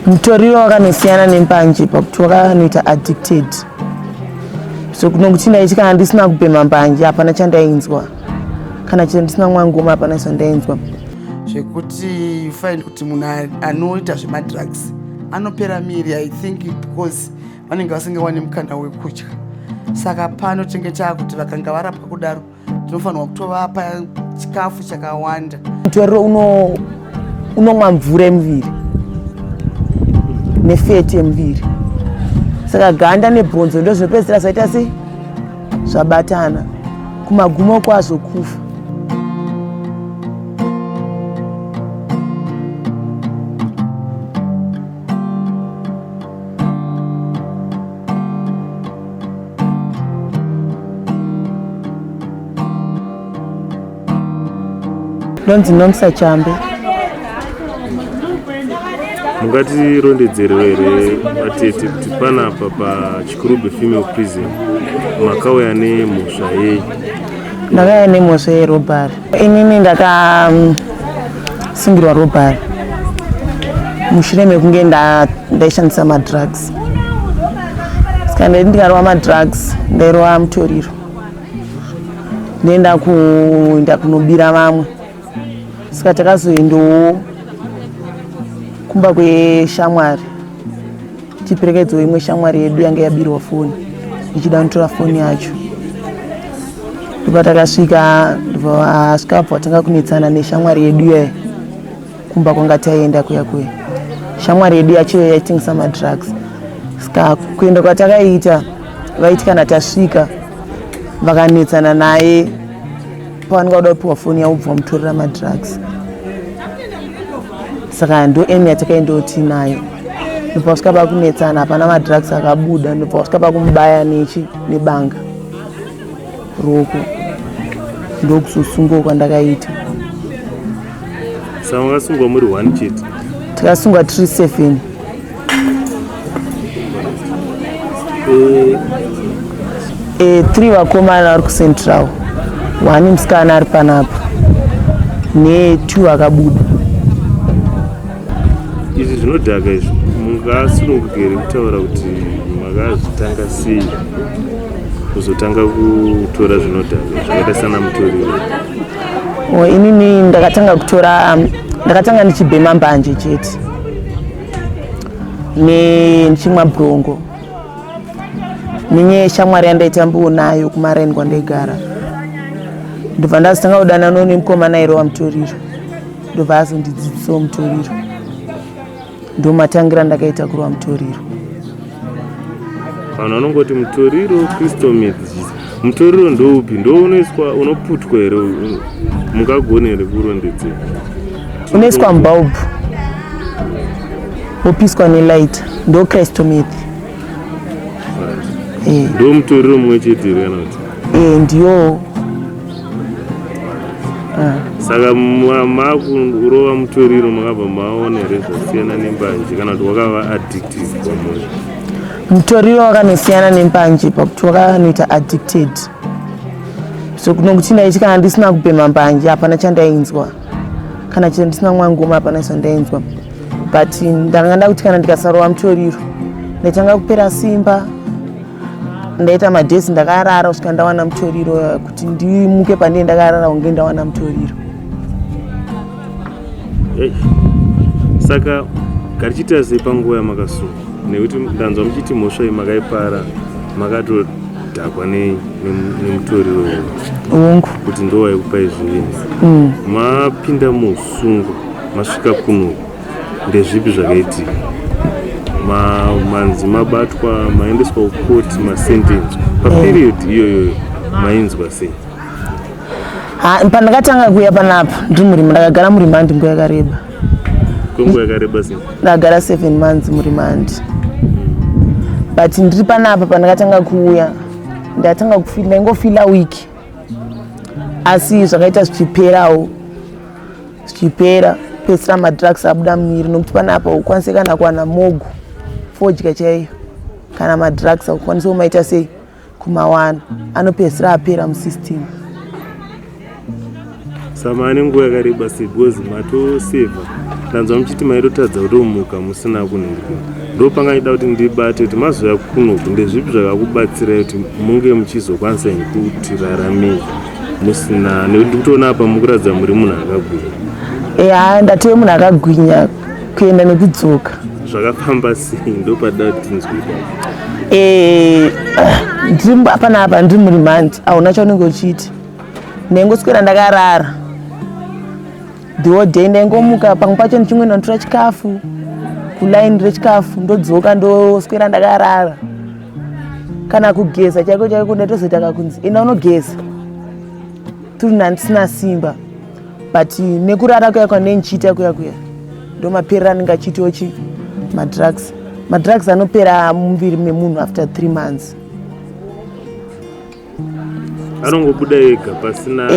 Mutoriro wakanosiyana nembanje pakuti wakanoita addicted. So nokuti ndaiti kana ndisina kubhema mbanje hapana chandainzwa, kana chero ndisina kumwa ngoma hapana chandainzwa. Zvekuti you find kuti munhu anoita zvemadrugs anopera miri, I think because vanenge vasingawani mukana wekudya. Saka pano tinge taakuti vakanga varapwa kudaro tinofanirwa kutovapa chikafu chakawanda. Mutoriro unomwa mvura yemuviri nefeti yemuviri, saka ganda nebhonzo ndo zvinopedzisira zvaita sei, zvabatana, kumagumo kwazvo kufa. Ndonzi Nomsa Chambe. Mungatirondedzerewo here vatete kuti panapa paChikurubi Female Prison makauya nemhosva yei? Ndakauya nemhosva yerobhari. Inini ndakasungirwa robhari mushure mekunge ndaishandisa madrugs. Saka ndaiti ndikarova madrugs ndairova mutoriro, ndoenda kuenda kunobira vamwe. Saka takazoendawo kumba kweshamwari tiperekedzewo imwe shamwari yedu yange yabirwa foni, ichida kunotora foni yacho. Ndobva takasvika, ndobva asvika bva tanga kunetsana neshamwari yedu iyayo kumba kwanga taenda kuya kuya. Shamwari yedu yacho yaitengesa madrugs. Saka kuenda kwatakaita, vaiti kana tasvika vakanetsana naye, pavanenge vada kupiwa foni yavo bva vamutorera madrugs. Saka ndo emu yatakaendawo tiinayo. Ndobva vasvika pakunetsana, hapana madrugs akabuda, ndobva vasvika pakumubaya nechi nebanga ruoko, ndokusosungwa kwandakaita. Saka makasungwa muri one chete? Takasungwa tiri 7. 3 vakomana vari kucentral, 1 musikana ari panapa ne2 akabuda. Izvi zvinodhaka izvi, mungasununguka here kutaura kuti makazvitanga sei kuzotanga kutora zvinodhaka zvakaita sana mutoriro? Inini ndakatanga kutora, ndakatanga ndichibhema mbanje chete ndichimwa brongo nenyaya yeshamwari yandaitambawo nayo kumaraini kwandaigara. Ndobva ndazotanga kudanana nemukomana airova mutoriro, ndobva azondidzidzisawo mutoriro. Ndomatangira ndakaita kurova mutoriro. Vanhu vanongoti mutoriro crystal meth. Mutoriro ndoupi? Ndounoiswa unoputwa here? Mungagone here kurondedzera? Unoiswa mubulb wopiswa nelight, ndo crystal meth. Ndo mutoriro mumwe chete here kana kuti? Ndiyo. Saka makurova mutoriro makabva maona here zvasiyana nembanje kana kuti wakava addictive kwamuri? Mutoriro wakanosiyana nembanje pakuti wakanoita addicted. So nokuti ndaiti kana ndisina kubhema mbanje hapana chandainzwa, kana chero ndisina kumwa ngoma hapana chandainzwa. But ndanga ndakuti kana ndikasarova mutoriro ndaitanga kupera simba, ndaita madhesi ndakarara kusvika ndawana mutoriro, kuti ndimuke pandee ndakarara kunge ndawana mutoriro. Hey. Saka garichiita sei panguva yamakasungwa? Nekuti ndanzwa muchiti mhosva iyi makaipara makatodhakwa nemutoriro Hongu. kuti ndo waikupai zvivindi. Mapinda muusungwa, masvika kunoku, ndezvipi zvakaitika? Manzi mabatwa, maendeswa kukoti, masentenswa. Paperiod iyoyoyo mainzwa sei? Pandakatanga kuuya panapa ndiri murima, ndakagara murimandi nguva yakareba. Kwenguva yakareba sei? Ndakagara 7 months murimandi. But ndiri panapa pandakatanga kuuya ndatanga kufila, ndaingofila weak, asi zvakaita zvichiperawo, zvichipera pedzisira madrugs abuda mumiri, nokuti panapa ukwanise kana kuwana mogu fodya chaiyo kana madrugs aukwanise kumaita sei kumawana, anopedzisira apera musystem. Sama ane nguva yakareba sei because matosevha ndanzwa muchiti maitotadza kutomuka musina kunhingirwa ndopanga ndida kuti ndibate kuti mazouya kunoku ndezvipi zvakakubatsirai kuti munge muchizokwanisa kuti raramei musina nekuti ndikutoona apa mukuratidza muri munhu akagwinya. Eya, ndatove munhu akagwinya kuenda nekudzoka. Zvakafamba sei ndopada kuti tinzwe ipapo. Eh, ndiri panapa ndiri murimandi hauna chaunenge uchiita ndaingoswera ndakarara the whole day ndaingomuka pamwe pacho ndichingoenda ndotora chikafu kulaini rechikafu ndodzoka ndoswera ndakarara kana kugeza chaiko chaiko ndaitozoita kakunzi enda unogeza turi nandisina simba but nekurara kuya kwandee ndichiita kuya kuya ndomaperera anenge achiitawo chi madrugs madrugs anopera mumuviri memunhu after 3 months Anongobuda ega pasina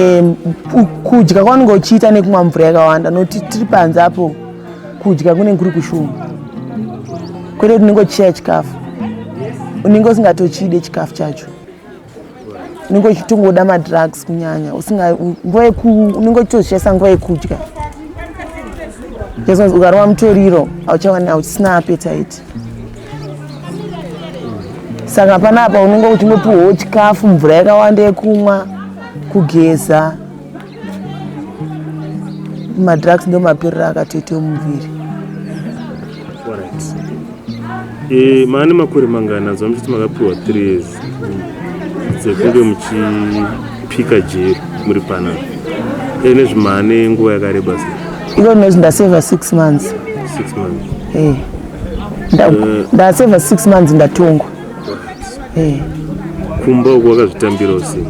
kudya kwaunenge uchiita nekumwa mvura yakawanda nokuti tiri panze apo kudya kunenge kuri kushoma kwete kuti unenge uchishaya chikafu unenge usingatochide chikafu chacho unenge uchitongoda madrugs kunyanya nguva unenge uchitozvishaisa nguva yekudya ukarova mutoriro hauchawana hauchisina appetite saka panapa unenge uchingopiwawo chikafu mvura yakawanda yekumwa kugeza madrugs ndo maperero akatoita muviri. E, maane makore mangani anzwa muchiti makapiwa 3 years dzekunge muchipika jeri muri panapa e, nezvimaane nguva yakareba sei? Iko nezvi ndaseva 6 months. 6 months. E. Ndaseva 6 months ndatongwa. E. Kumba uko wakazvitambirawo sei?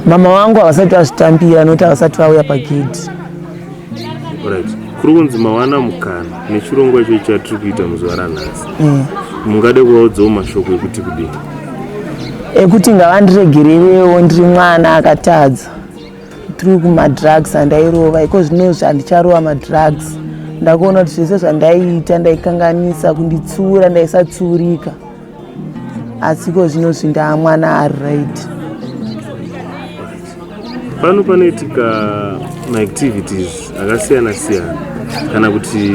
Mama vangu havasati vazvitambira nokuti havasati vauya pagedhi. Right. Kuri kunzi mawana mukana nechirongwa icho chatiri kuita muzuva ranhasi. Mungade kuvaudzawo mashoko ekuti kudii? Ekuti ngavandiregererewo ndiri mwana akatadza through kumadrugs andairova iko zvinozvi handicharova madrugs ndakuona kuti zvese zvandaiita ndaikanganisa kunditsiura ndaisatsiurika asi iko zvinozvi ndaamwana ari right. Pano panoitika maactivities akasiyana siyana kana kuti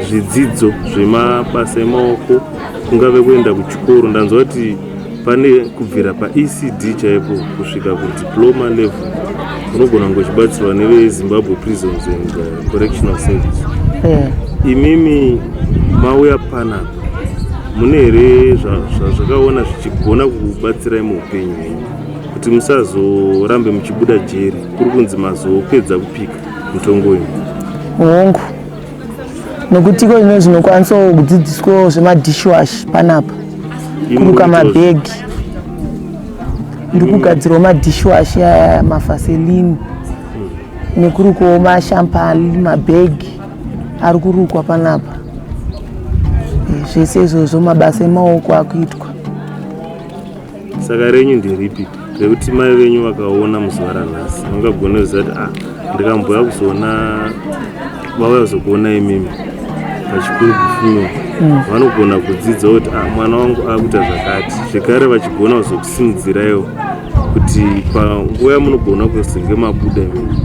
zvidzidzo zvemabasa emaoko kungave kuenda kuchikoro ndanzwa kuti pane kubvira paECD chaipo kusvika kudiploma level unogona kunge uchibatsirwa neveZimbabwe Prisons and Correctional Service. Imimi mauya panapa mune here zvazvakaona zvichigona kukubatsirai muupenyu hwenyu kuti musazorambe muchibuda jeri kuri kunzi mazopedza kupika mutongo wenyu? Hongu, nokuti iko zvino zvinokwanisawo kudzidziswawo zvemadishwash panapa, kuruka mabhegi, ndiri kugadzirawo madishwash aya mafaselini nekurukawo mashampali mabhegi ari kurukwa panapa. Zvese izvozvo mabasa emaoko akuitwa. Saka renyu nderipi rekuti mai venyu vakaona muzuva ranhasi vangagone kuziva kuti ah ndikambouya kuzoona vauya kuzokuona imimi pachikuru kufuno vanogona kudzidza kuti ah mwana wangu akuita zvakati zvekare vachigona kuzokusimudziraiwo kuti panguva yamunogona kuzenge mabuda imimi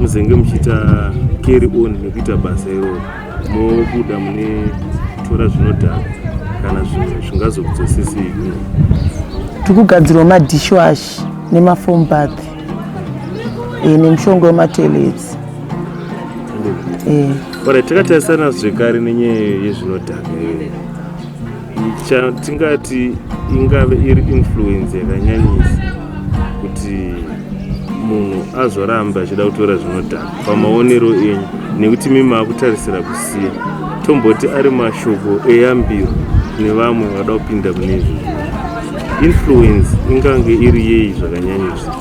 muzenge muchiita carry on nekuita basa iroro mobuda mune tora zvinodhaka kana zvimwe zvingazokudzosesei kuno. Tiri kugadzirawo madishwash nemafoam bath nemishonga yematoilets. Alright, takatarisana zvekare nenyaya yezvinodhaka iyoyo chatingati ingave iri influence yakanyanyisa kuti munhu azoramba achida kutora zvinodhaka pamaonero enyu nekuti mimi makutarisira kusiya tomboti ari mashoko eyambiro nevamwe vada kupinda mune izvozvo influence ingange iri yei zvakanyanyisa?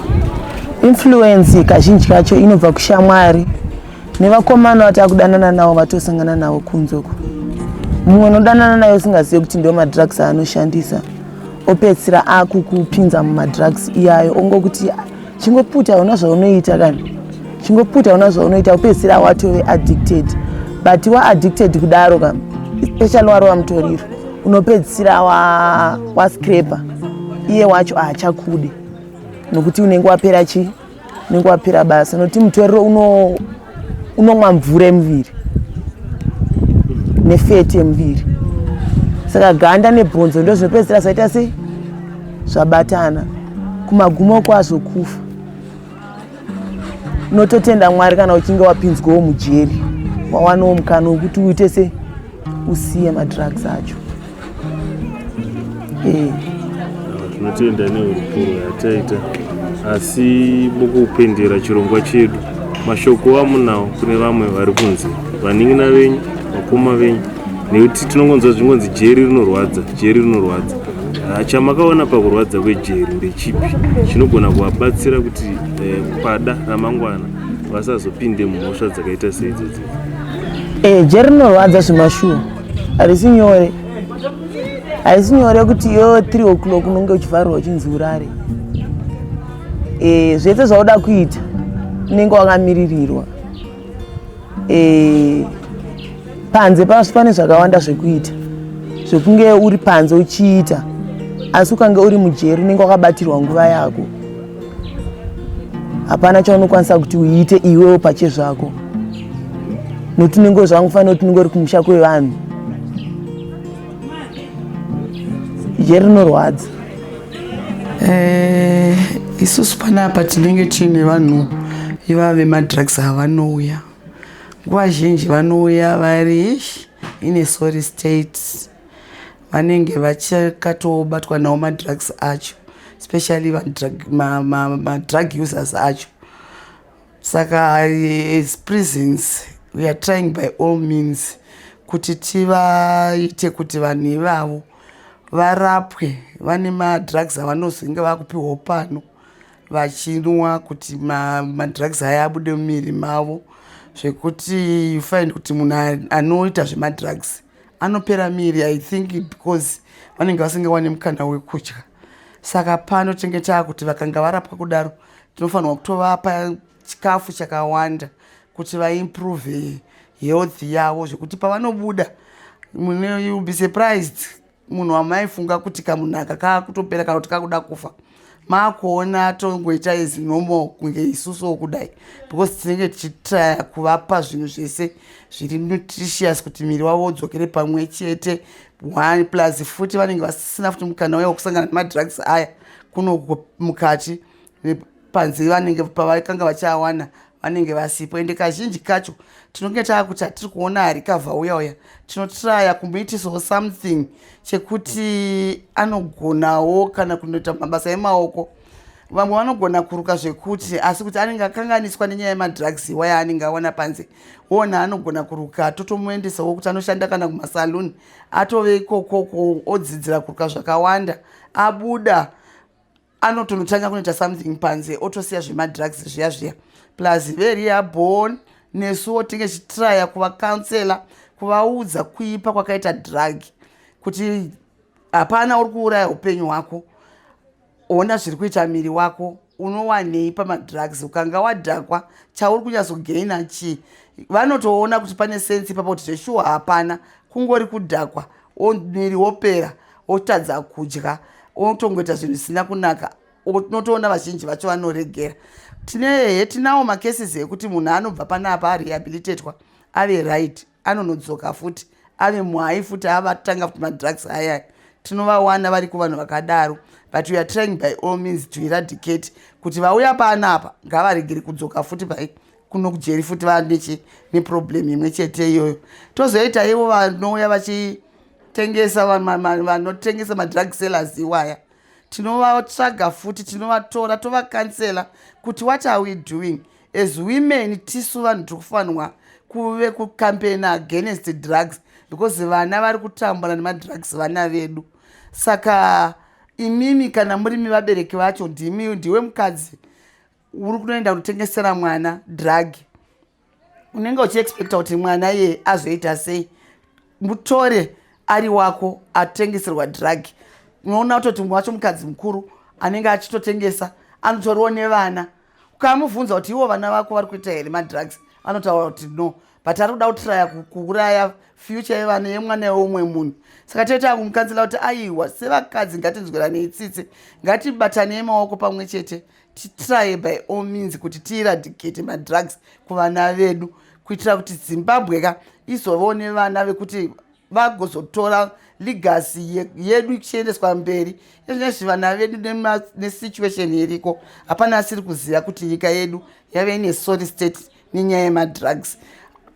Influence kazhinji kacho inobva kushamwari nevakomana vatakudanana navo vatosangana navo kunze uko. Mumwe unodanana naye usingazive kuti ndiwo madrugs aanoshandisa opedzisira akukupinza mumadrugs iyayo ongokuti chingoputa hauna zvaunoita kana chingoputa hauna zvaunoita upedzisira watove addicted but waaddicted kudaro ka especially warova mutoriro unopedzisira wascraper iye wacho haachakudi nokuti unenge wapera chi Unenge wapera basa nokuti mutoriro unomwa mvura yemuviri nefeti yemuviri, saka ganda nebhonzo ndo zvinopedzisira zvaita sei, zvabatana, kumagumo kwazvo kufa. Unototenda Mwari kana uchinge wapinzwawo mujeri, wawanawo mukana wekuti uite sei, usiye madrugs acho. Tinotenda nehurukuro yataita, asi mukupendera chirongwa chedu, mashoko amunawo kune vamwe vari kunze, vanin'ina venyu, vakoma venyu, nekuti tinongonzwa zvingonzi jeri rinorwadza, jeri rinorwadza. Chamakaona pakurwadza kwejeri ndechipi chinogona kuvabatsira kuti pada ramangwana vasazopinde mumhosva dzakaita seidzodzo? Jeri rinorwadza zvemashuwa. Harisi nyore, haisi nyore kuti yo 3 o'clock unonge uchivharirwa, uchinzi urare. Zvese zvauda kuita unenge wakamiririrwa. Panze pane zvakawanda zvekuita, zvekunge uri panze uchiita, asi ukange uri mujeri unenge wakabatirwa nguva yako. Hapana chaunokwanisa kuti uite iwewo pachezvako, nokuti unenge zvangofanira kuti unenge uri kumusha kwevanhu. Jeri rinorwadza. Isusu panapa tinenge tiine vanhu ivava vemadrugs. Havanouya nguva zhinji, vanouya vari in a sorry state, vanenge vachakatobatwa nawo madrugs acho, especially madrug ma users acho. Saka as prisons we are trying by all means kuti tivaite kuti vanhu ivavo varapwe. Vane madrugs avanozenge vakupiwawo pano vachinwa kuti madrugs aya abude mumiri mavo, zvekuti you find kuti munhu anoita zvemadrugs anopera miri, I think because vanenge vasingawani mukana wekudya. Saka pano tinenge taakuti vakanga varapwa kudaro, tinofanirwa kutovapa chikafu chakawanda kuti vaimprove health yavo, zvekuti pavanobuda mune, you be surprised, munhu wamaifunga kuti kamunhu aka kaakutopera kana kuti kakuda kufa, maakuona tongoita as normal kunge isusuwo kudai, because tinenge tichitraya kuvapa zvinhu zvese zviri nutritious kuti miri wavo udzokere pamwe chete. One plus futi vanenge vasisina futi mukana uya wekusangana nemadrugs aya kuno mukati. Panze vanenge pavakanga vachiawana vanenge vasipo. Ende kazhinji kacho tinonge taakuti hatiri kuona harikavha uya uya, tinotraya kumuitisawo something chekuti anogonawo kana kunoita mabasa emaoko. Vamwe vanogona kuruka zvekuti, asi kuti anenge akanganiswa nenyaya yemadrugs iwaya anenge awana panze. Wona anogona kuruka, totomuendesawo kuti anoshanda kana kumasaluni, atove ikokoko odzidzira kuruka zvakawanda. Abuda anotonotanga kunoita something panze, otosiya zvemadrugs zviya zviya. Plus verehab nesuwo tinge tichitraya kuvacounsela, kuvaudza kuipa kwakaita drug, kuti hapana uri kuuraya upenyu hwako, ona zviri kuita miri wako, unowanei pamadrugs? Ukanga wadhakwa, chauri kunyatsogaina chii? Vanotoona kuti pane sense ipapo kuti zveshuwa hapana, kungori kudhakwa, miri wopera, wotadza kudya, otongoita zvinhu zvisina kunaka. Unotoona vazhinji vacho vanoregera. Tine he tinawo macases ekuti munhu anobva panapa arehabilitatwa, ave right, anonodzoka futi ave muhigh futi, avatanga futi madrugs aya. Tinovawana vari kuvanhu vakadaro, but we are trying by all means to eradicate kuti vauya panapa ngavaregere kudzoka futi pai kuno kujeri futi vanechi neproblem imwe chete iyoyo. Tozoita ivo vanouya vachitengesa, vanotengesa, madrug sellers iwaya, tinovatsvaga futi, tinovatora, tovacounsela kuti what are we doing as women? Tisu vanhu tiri kufanirwa kuve kucampaign against drugs, because vana vari kutambura nemadrugs vana vedu. Saka imimi kana murimi vabereki vacho, ndimi, ndiwe mukadzi uri kunoenda kunotengesera mwana drug, unenge uchiexpecta kuti mwana iye azoita sei? Mutore ari wako atengeserwa drug, unoona kutoti mumwe wacho mukadzi mukuru anenge achitotengesa anotoriwo nevana. Ukamubvunza kuti ivo vana vako vari kuita here madrugs, anotaura kuti no, but ari kuda kutraya kuuraya future yevana, yemwana weumwe munhu. Saka toita kumucounsela kuti aiwa, sevakadzi ngatinzwiranei tsitsi, ngatibatanei maoko pamwe chete. Titry by all means kuti tieradicate madrugs kuvana vedu, kuitira kuti Zimbabwe ka izovawo nevana vekuti vagozotora legacy yedu ichiendeswa mberi. Izvezvi vana vedu nesituation iriko, hapana asiri kuziva kuti nyika yedu yave ine sorry state nenyaya yemadrugs.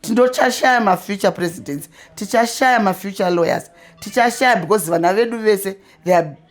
Tindochashaya mafuture presidents, tichashaya mafuture lawyers, tichashaya because vana vedu vese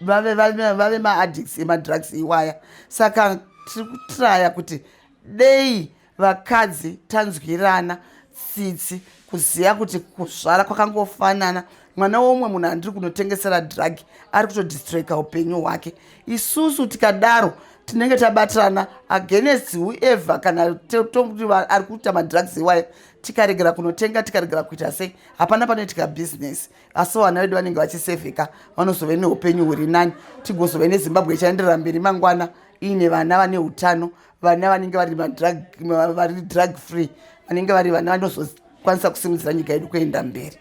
vave maaddicts emadrugs iwaya. Saka tiri kutraya kuti dei vakadzi tanzwirana tsitsi, kuziva kuti kuzvara kwakangofanana. Mwana womumwe munhu andiri kunotengesera drug ari kutodestroyka upenyu hwake. Isusu tikadaro tinenge tabatirana against whoever kana tokuti ari kuita madrugs iwayo. Tikaregera kunotenga, tikaregera kuita sei, hapana panoitika business, asi vana vedu vanenge vachisevheka, vanozove neupenyu huri nani, tigozove neZimbabwe ichaenderera mberi mangwana iine vana vane utano, vana vanenge vari drug free, vanenge vari vana vanozokwanisa kusimudzira nyika yedu kuenda mberi.